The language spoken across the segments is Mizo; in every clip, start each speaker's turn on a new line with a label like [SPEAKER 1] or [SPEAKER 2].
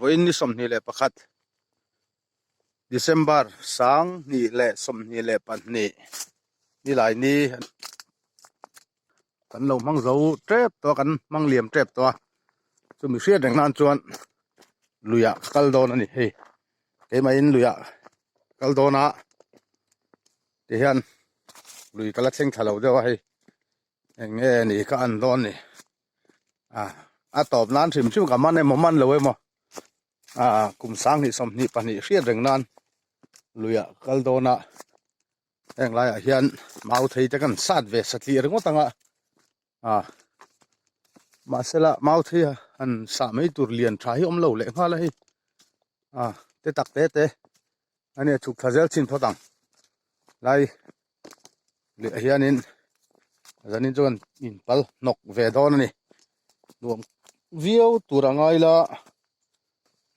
[SPEAKER 1] Vawiin ni 21 December 2022 nilai ni kan lo hmang zo tep tawh a kan hmang liam tep tawh a chumi hriat reng nan chuan luiah ka kal dawn a ni hei keimahin luiah kal dawn a tihian lui ka la thleng thla lo deuh a hei eng nge ni ka an dawn ni a a tawp nan hrim hrim ka man emaw man lo emaw a kum 2022 hriat reng nan luiah kal dawn a heng laiah hian mau thei te kan sat ve satliah ringawt ang a a mahsela mau thei han sah mai tur lian tha hi awm lo leh nghal a hei a te tak te te a nia chhuk thla zel chin phawt ang lai leh hianin zanin chuan in pal hnawk ve dawn a ni nuam viau tur a ngai la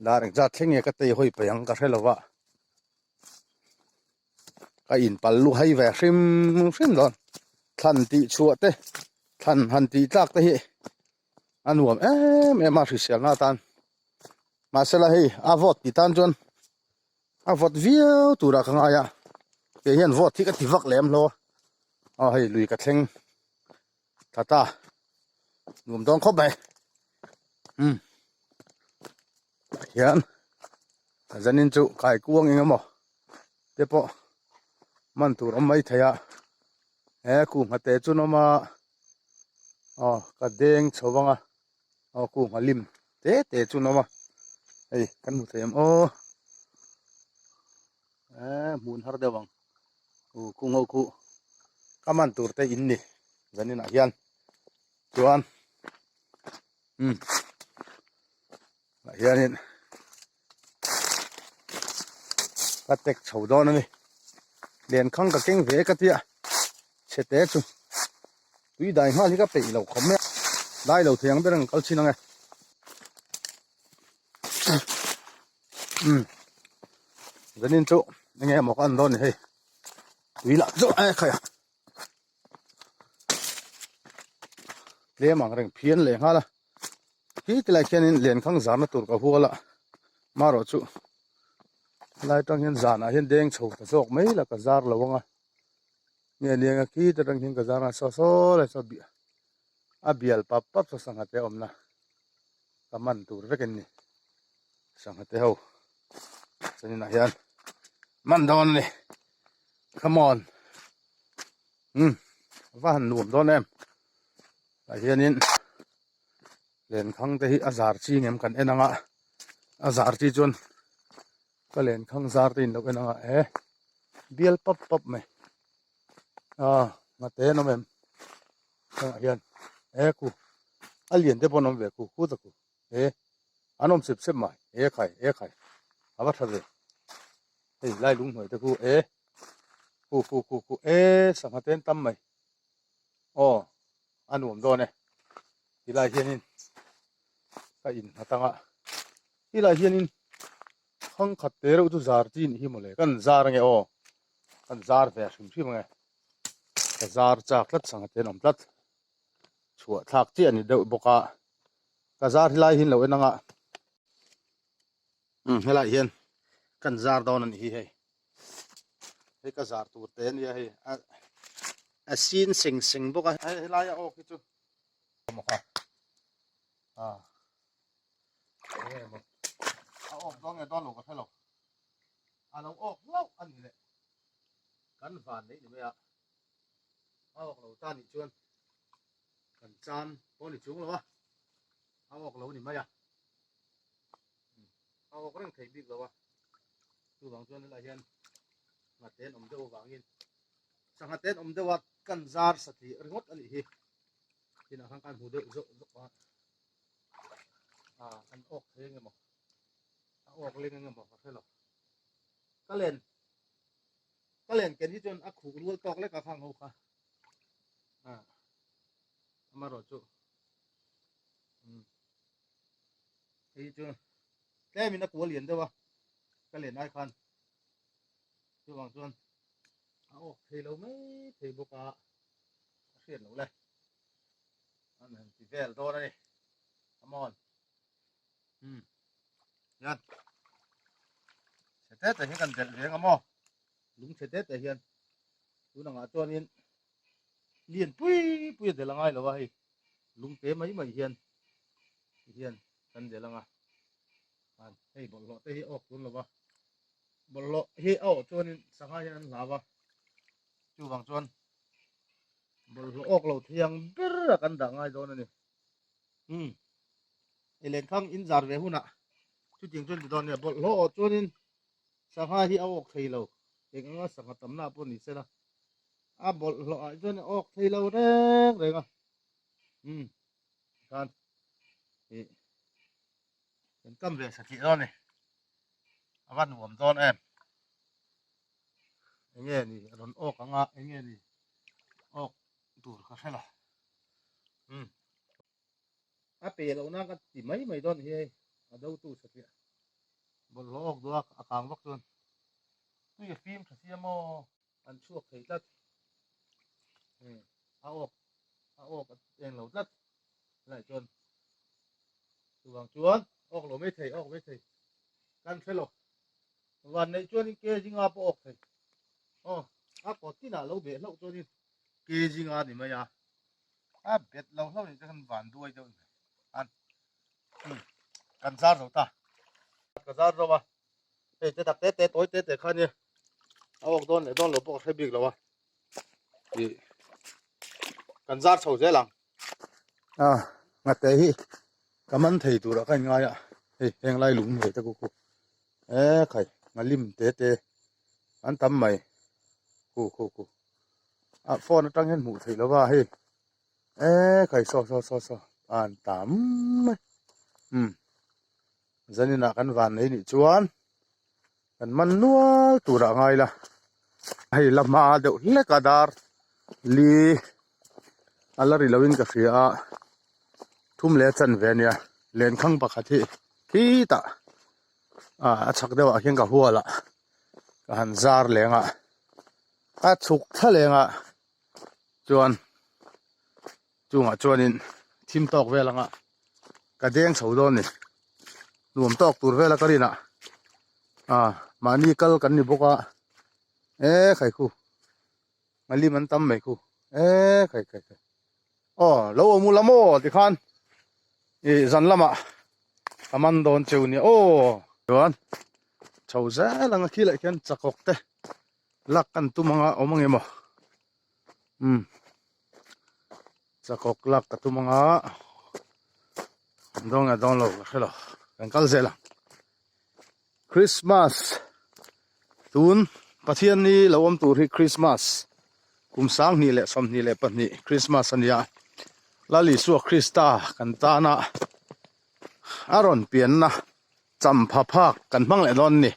[SPEAKER 1] dar engzat thleng nge ka tei hawi paih ang ka hre lo va ka in pal lu hai ve hrim hrim dawn thlan tih chhuah te thlan han tih tlak te hi a nuam em em a hriselna atan mahsela hei a vawt ti tan chuan a vawt viau turah ka ngai a kei hian vawt hi ka ti vak lem hlawh a aw hei lui ka thleng tha ta nuam dawn khawp mai umm tah hian zanin chu kai kuang eng emaw te pawh man tur awm mai thei a he kuhma te chu an awm a aw ka deng chho vang a aw kuhma lim te te chu an awm a hei kan hmu thei ang aw eh hmun har deuh ang u kung ho khu ka man tur te in ni zanin ah hian chuan um tah hianin ka tek chho dawn a ni lenkhang ka keng ve ka tia chhe te chu tui dai nghal hi ka peih lo khawp mai a dai lo thei ang ber ang kal chin ang e um zanin chu enge maw ka en dawn ni hei tui lah chu e khai a tlem ang reng phian leh nghal a khi tilai khianin lenkhang zarna tur ka hual a marawh chu helai atang hian zanah hian deng chho ta zawk mai la ka zar lo ang a nge liang a khi te atang hian ka zar a saw saw lai saw a bial pap pap saw sangha te awmna ka man tur vek an ni sangha te ho chuanin ah hian man dawn a ni come on umm va han nuam dawn em tah hianin lenkhang te hi a zar chi ngem kan en ang a a zar chi chuan ka lenkhang zar te in lo en ang a e bial pap pap mai a ngate an awm em hengah hian e khu a lian te pawh an awm ve khu khu ta khu e an awm sep sep mai e khai e khai a va tha ve hei lai lung hnuai te khu e khu khu khu khu e sangha te an tam mai aw a nuam dawn e tilai hianin ka in nghat anga tilai hianin thang khat te reuh chu zar chi nih hi mawle kan zar ange aw kan zar ve hrim hrim ange ka zar chak tlat sangha te an awm tlat chhuah thlak chiah a ni deuh bawk a ka zar helai hi an lo en anga umm helai hian kan zar dawn a nih hi hei hei ka zar tur te ania hei a a sin seng seng bawk a hei helai a awk hi chu maw kha a enge maw a awk dawn nge dawn lo ka hre lo a lo awk hlauh a ni leh kan van neih ni mai a a awk lo ta nih chuan kan chan pawh ni chung lo a a awk lo ni mai a a awk reng thei bik lo a chuvang chuan helaiah hian nghat en awm deuh avangin sangha te an awm deuh a kan zar satliah ringawt a nih hi tinah khan kan hmu deuh zawk zawk a ah an awk thei ang emaw a awk leng ang emaw ka hre lo ka len ka len ken hi chuan a khuh rual tawk lek a khang ho kha ah amaherawhchu um hei chu tlemin a kual lian deuh a ka len ai khan chuvang chuan a awk thei lo mai thei bawk a a hriat loh le an han ti vel dawn a ni come on um. Hian chhe te te hi kan delh reng a maw lung chhe te te hian tun angah chuanin lian pui pui a delh a ngai lo a hei lung te mai mai hian ti hian kan delh anga an hei bawlhhlawh te hi a awk tur lo va bawlhhlawh hi a awh chuanin sangha hian an hlau a chuvang chuan bawlhhlawh awk lo thiang ber a kan dah ngai dawn a ni. Umm i lenkhang in zar ve hunah chutiang chuan ti dawn nia bawlhhlawh awh chuanin sangha hi a awk thei lo eng anga sangha tamna pawh ni sela a bawlhhlawh ah chuan a awk thei lo reng reng a umm khan ih kan kam ve satliah dawn a ni a va nuam dawn em enge ni a rawn awk anga enge ni awk tur ka hre lo. Umm. A pe loh nan ka ti mai mai dawn hi hei a do tu satliah bawlhhlawh awk duh a a kang vak chuan tui a fim tha sia maw an chhuak thei tlat umm a awk a awk a eng lo tlat lai chuan chuvang chuan awk lo mai thei awk mai thei kan hre lo van neih chuanin kg nga pawh awk thei aw a kawt tinah lo beh hlauh chuanin kg nga ni mai a. A bet lo hlauh nih te khan van duai deuh mai an umm kan zar zo ta ka zar zo a hei te tak te te tawi te te kha nia a awk dawn leh dawn lo pawh ka hre bik lo a ih kan zar chho zel ang a ngate hi ka man thei turah ka inngai a hei heng lai lung ve te khu e khai ngalim te te an tam mai khu khu khu. Ah phone atang hian hmuh theih lova hei e khai saw saw saw saw an tam mai umm zanin ah kan van nei nih chuan kan man nual tur ah ngai la hei la hma deuh hlek a dar li a la ri lo in ka hria a thum leh a chanve a nia lenkhang pakhat hi khitah ah a chhak deuh ah khian ka hual a ka han zar leng a. A chhuk thla leng a chuan chungah chuanin thim tawk vel anga ka deng chho dawn ni nuam tawk tur vel a ka rin ah ah mahni kal kan ni bawk a e khai khu ngalim an tam mai khu e khai khai khai aw lo awm ula maw tikhan ih zan lamah ka man dawn cheu nia aw chuan chho zel anga khi leh khian chakawk te. Lak kan tum anga awm ange maw umm chakawk lak ka tum anga dawn nge dawn lo ka hre lo kan kal zel ang Christmas tun Pathian ni lo awm tur hi Christmas kum 22 leh 22 Christmas ania Lal Isua Krista kan tana a rawn pianna Champha phak kan hmang leh dawn a ni.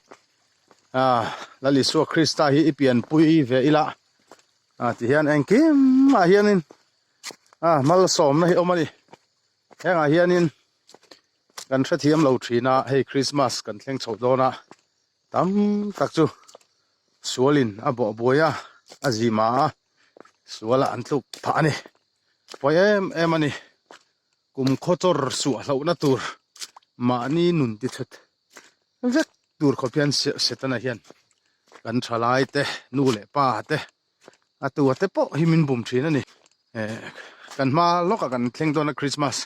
[SPEAKER 1] Ah, Lal Isua Krista hi i pianpui ve ila. Ah, ti hian engkim ah hianin ah malsawmna hi awm a ni. Hengah hianin kan hrethiam lo thin a, hei Christmas kan thleng chhoh dawn a, tam tak chu sualin a bawh buai a, a zima a, sualah an tluk phah a ni. Pawi em em a ni. Kum khaw chawr suah hlauhna tur mahni nun ti chhet vek tur khawp hian Setana hian kan thalai te nu leh pa te a tua te pawh hi min bum thin a ni. Kan hma lawkah kan thleng dawn a Christmas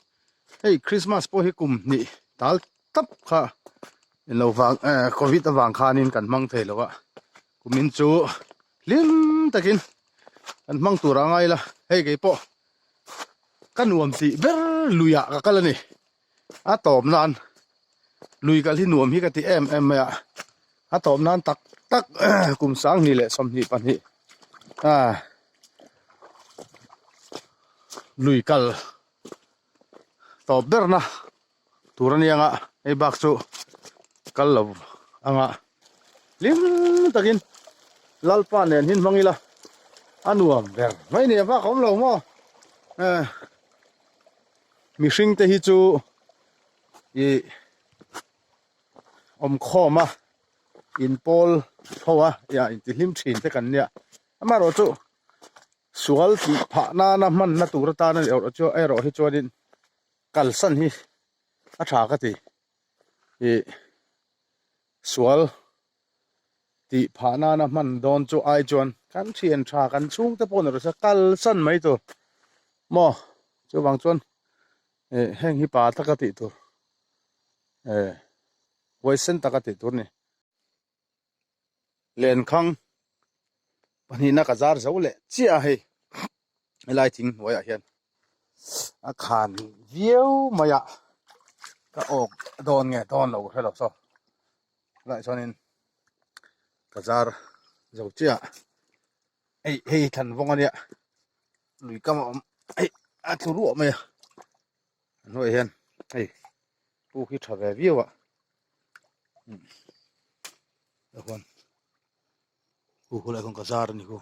[SPEAKER 1] hei Christmas pawh hi kum hnih tal tap kha lo vang covid avang khanin kan hmang thei lo a kumin chu hlim takin kan hmang tur a ngai la hei kei pawh Ka nuam tih ber luiah ka kal a ni. A tawp nan lui kal hi nuam hi ka ti em em mai a. A tawp nan tak tak kum 2022 ah lui kal tawp berna tur a nia nga hei bak chu kal lo anga hlim takin lalpa nen hin hmang ila a nuam ber mai ni a bak a awm lo maw eh mihring te hi chu ih awm khawm a inpawl ho a ia intihlim thin te kan nia amaherawhchu sual tih phah nana hmanna tur atana erawh hi chuanin. Kalsan hi a tha ka ti. Ih. Sual tih phah nana hman dawn chu ai chuan kan thian tha kan chhungte pawh ni rawh se kalsan mai tur maw chuvang chuan eh heng hi pa taka tih tur eh huaisen taka tih tur a ni. Lenkhang pahnihna ka zar zo leh chiah a hei helai thing hnuaiah hian a khan viau mai a ka awk dawn nge dawn lo hre lo saw helaiah chuanin ka zar zo chiah a hei hei thlan vawng ania lui kam a awm hei a tlu ruah mai a a hnuaiah hian hei puk hi tha ve viau a chuan hu hulai khawn ka zar a ni khu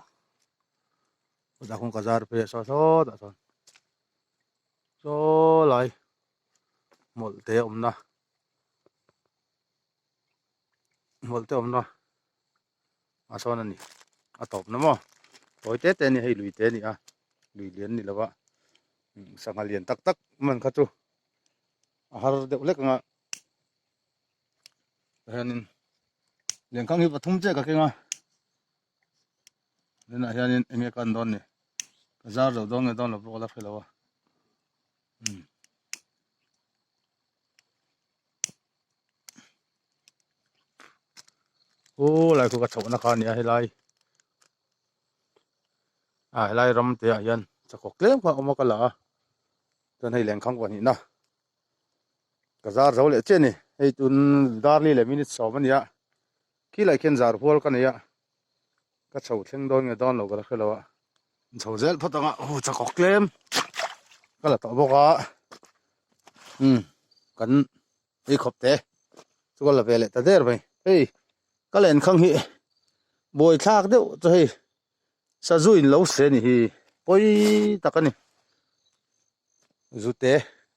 [SPEAKER 1] chutah khawn ka zar phei a saw sawtah sawn saw lai hmawlh te awmna hmawlh te awmna a sawn a ni a tawpna maw tawi te te a ni hei lui te a ni a lui lian a ni lo va sangha lian tak tak man kha chu a har deuh hlek ang a hianin lenkhang hi pathum chiah ka keng a tunah hianin eng nge ka en dawn ni ka zar zo dawn nge dawn lo pawh ka la hre lo a umm aw lai khu ka chhohna kha a ni a helai ah helai ram te ah hian chakawk tlem kha a awm a ka la a chuan hei lenkhang pahnihna ka zar zo leh chiah a ni hei tun darli leh minute sawm a ni a khilai khian zar hual ka nei a ka chho thleng dawn nge dawn lo ka la hre lo a chho zel phawt ang a aw chakawk tlem ka la tawh bawk a umm kan ei khawp te chu ka la ve leh ta der mai hei ka lenkhang hi buaithlak deuh chu hei Sazu in lo se ni hi pawi tak a ni zute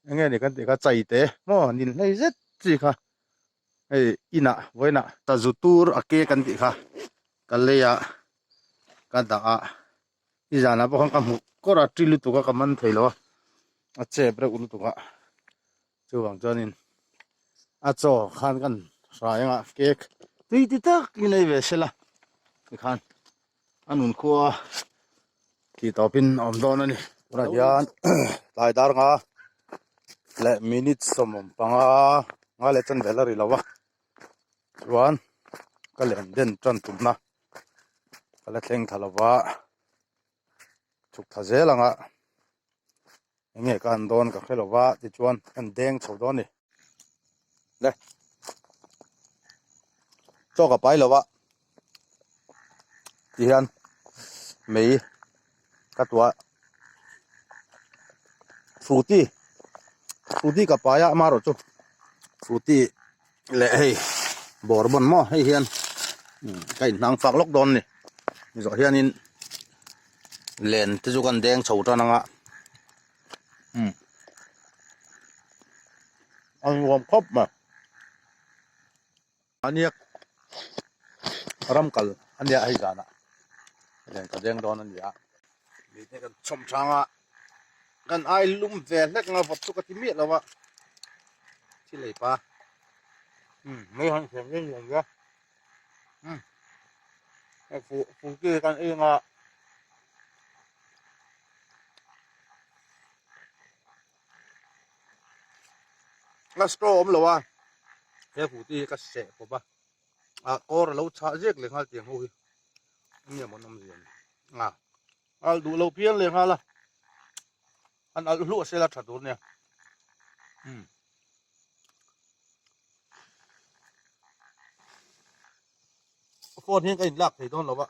[SPEAKER 1] eng nge ni kan tih kha chai te maw nin hlei zet chi kha hei inah vawiinah sazu tur a ke kan tih kha ka lei a ka dah a nizanah pawh khan ka hmuh kawr a ṭi lutuk a ka man thei lo a a chep reuh lutuk a chuvang chuanin a chaw khan kan hrai anga cake tui ti takin ei ve sela tikhan a nun khua tih tawpin a awm dawn a ni tunah hian tlai dar nga leh minute sawmawm panga nga leh chanvel a ri lo a chuan ka len den tan tumna ka la thleng thla lo va chhuk thla zel ang a. Enge ka han dawn ka hre lo va tichuan kan deng chho dawn a ni. Le chaw ka pai lo va tihian mei ka tuah frooti frooti ka pai a amaherawh chu frooti leh hei bawrbawn maw hei hian ka inhnang fak lawk dawn a ni zawh hianin Len te chu kan deng chho tan anga umm a nuam khawp mai ania ram kal ania hei zanah len ka deng dawn a ni a mi te kan chhawm chang a kan ai lum ve hlek anga vawt chu ka ti miah lo a thil ei pa umm mai han siam reng reng a umm hei fu furki kan ei anga a straw awm lo a he furki hi ka seh pawp a ah kawr a lo chhah zek leh nghal tiang ho hi enge maw an awmzia ni a alh duh lo phian leh nghal a an alh hluah sela tha tur nia umm. Phone hian ka inlak thei dawn lo va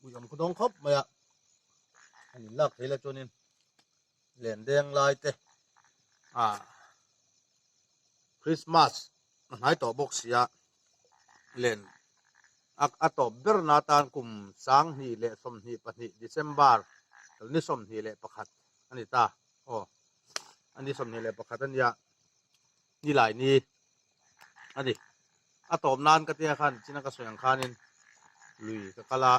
[SPEAKER 1] ui awm khaw dawng khawp mai a an inlak thei la chuanin len deng lai te ah Christmas a hnai tawh bawk sia len a a tawp ber na tan kum 2022 December ni 21 a ni ta aw a ni 21 a nia nilai ni a ni a tawp nan ka tia khan china ka sawi ang khanin lui ka kal a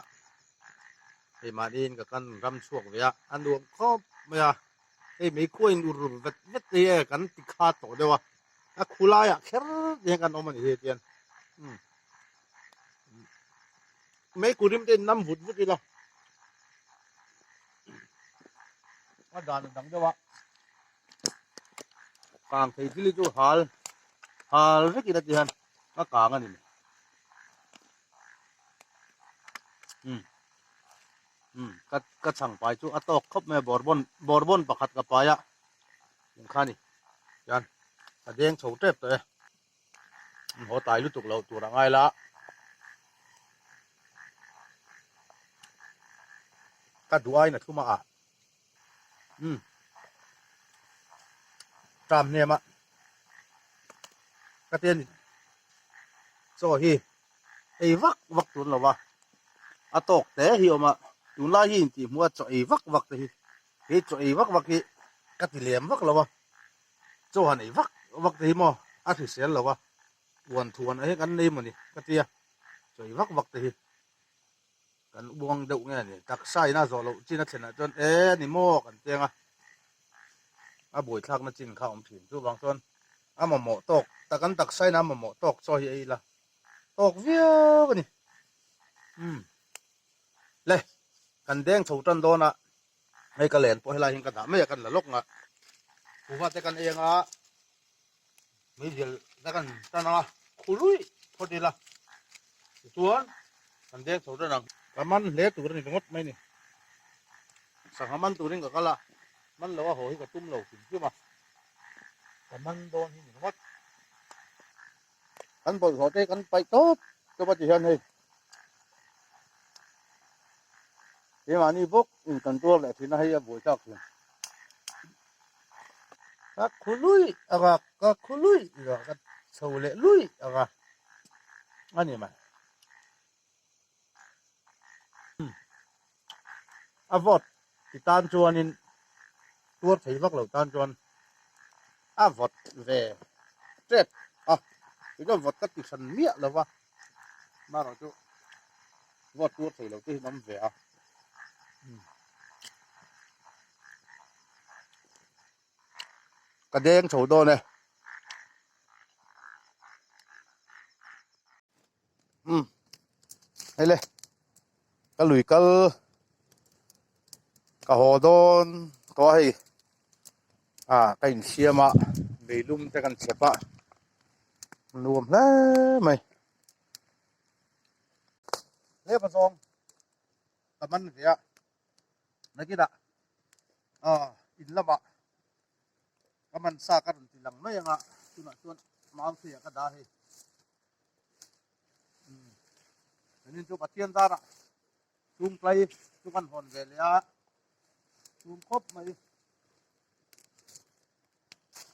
[SPEAKER 1] hei mahniin ka kan ram chhuak ve a a nuam khawp mai a hei meikhuaa in ur vet vet te hi e kan ti kha tawh deuh a a khu laiah kher te hian kan awm a ni hi tian. Umm Mei kurim te in nam vut vut ila a dan a dang deuh a kang thei thil hi chu hal hal vek ila ti hian a kang a ni mai umm umm ka ka chhang pai chu a tawk khawp mai a bawrbon bawrbon pakhat ka pai a engkha ni hian ka deng chho tep tawh e. Haw tlai lutuk loh tur a ngai la. Ka duh aiin a thlum a a. Umm. Tram hnem a. Ka te ni. Chaw hi ei vak vak tun lo va. A tawk te hi awm a. Tunlai hi intihhmuh a chaw ei vak vak te hi. He chaw ei vak vak hi ka ti lem vak lo a. Chaw han ei vak vak te hi maw a hrisel lo a, uan thuan ah hian kan nei mawni ka tia, chaw ei vak vak te hi kan uang deuh nge ni, taksa in a zawh loh chin a thlen ah chuan e ni maw kan teng a, a buaithlak na chin kha a awm thin, chuvang chuan a mamawh tawk tak kan taksa in a mamawh tawk chaw hi ei ila tawk viau a ni, umm le kan deng chho tan dawn a. Hei ka len pawh helai hian ka dah mai a kan la lawk nga kuhva te kan ei anga meizial te kan tan anga khului phawt ila tichuan kan deng chho tan ang. Ka man hle tur a ni ringawt mai ni sangha man turin ka kal a man lo a haw hi ka tum lo hrim hrim a ka man dawn hi ni ringawt kan bawlhhlawh te kan paih tawp tawp a ti hian hei. Keimahni bawk in kan tuar leh thin a hei a buai thlak thin. Ka khu lui anga ka khu lui anga ka chho leh lui anga a ni mai. A vawt ti tan chuanin tuar thei vak lo tan chuan a vawt ve tep a, tunah vawt ka ti hran miah lo va. Marawh chu vote tur thei lo te hi an awm ve a. Ka deng chho dawn e. Umm hei le ka lui kal ka haw dawn tawh a hei ah ka insiam a meilum te kan chep a. Nuam hle mai. Hlep a zawng ka man ve a nakinah ah in lamah ka man sa ka rawn ti lang mai anga tunah chuan mau theiah ka dah hei. Umm zanin chu Pathian zarah chhungtlai chu kan hawn ve leh a chhung khawp mai.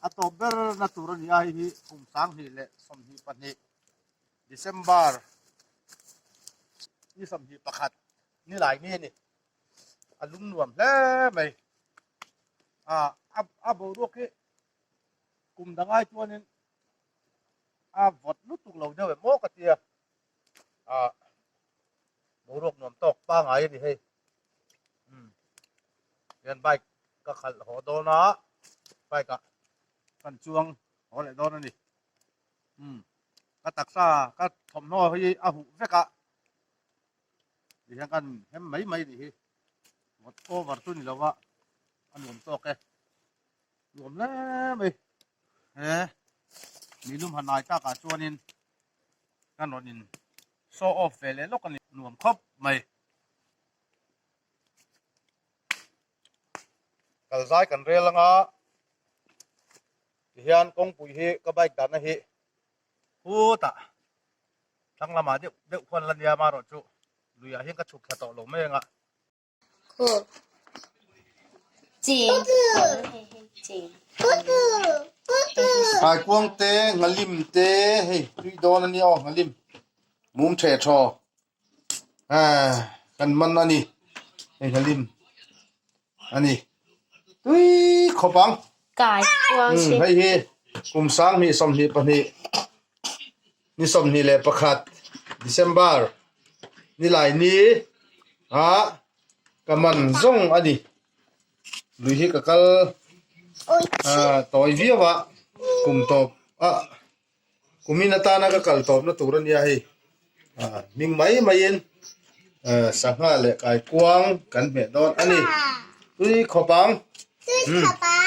[SPEAKER 1] A tawp ber na tur a ni a, hei hi kum 2022 December ni 21 ni lai ni a ni. A lung nuam hle mai. A a boruak hi kum dang ai chuanin a vawt lutuk lo deuh em aw ka tia. A boruak nuam tawk pangai a ni hei. Umm hian bike ka khalh haw dawn a bike ah kan chuang haw leh dawn a ni umm ka taksa ka thawmhnaw hi a huh vek a ti hian kan hem mai mai nih hi vawt over chu ni lo a a nuam tawk e nuam hle mai he milum han ai takah chuanin kan rawn in show off ve leh lawk a ni nuam khawp mai. Kal zai kan rel anga tihian kawngpui hi ka bike dahna hi khutah thlang lamah deuh deuh khuan la nia amaherawh chu luiah hian ka chhuk thla tawh lo mai anga. Kaikuang te nghalim te hei tui dawn a nia aw nghalim mum theh thaw. Kan man a ni hei hlim a ni tui khawp ang hei hi kum 2022 ni 21 December ni lai ni a ka man zawng a ni lui hi ka kal tawi viau a kum tawp a. Kumin atana ka kal tawpna tur a nia hei. Ah, hming mai maiin eh, sangha leh kaikuang kan hmeh dawn a ni. Tui khawp ang.
[SPEAKER 2] Tui khawp ang.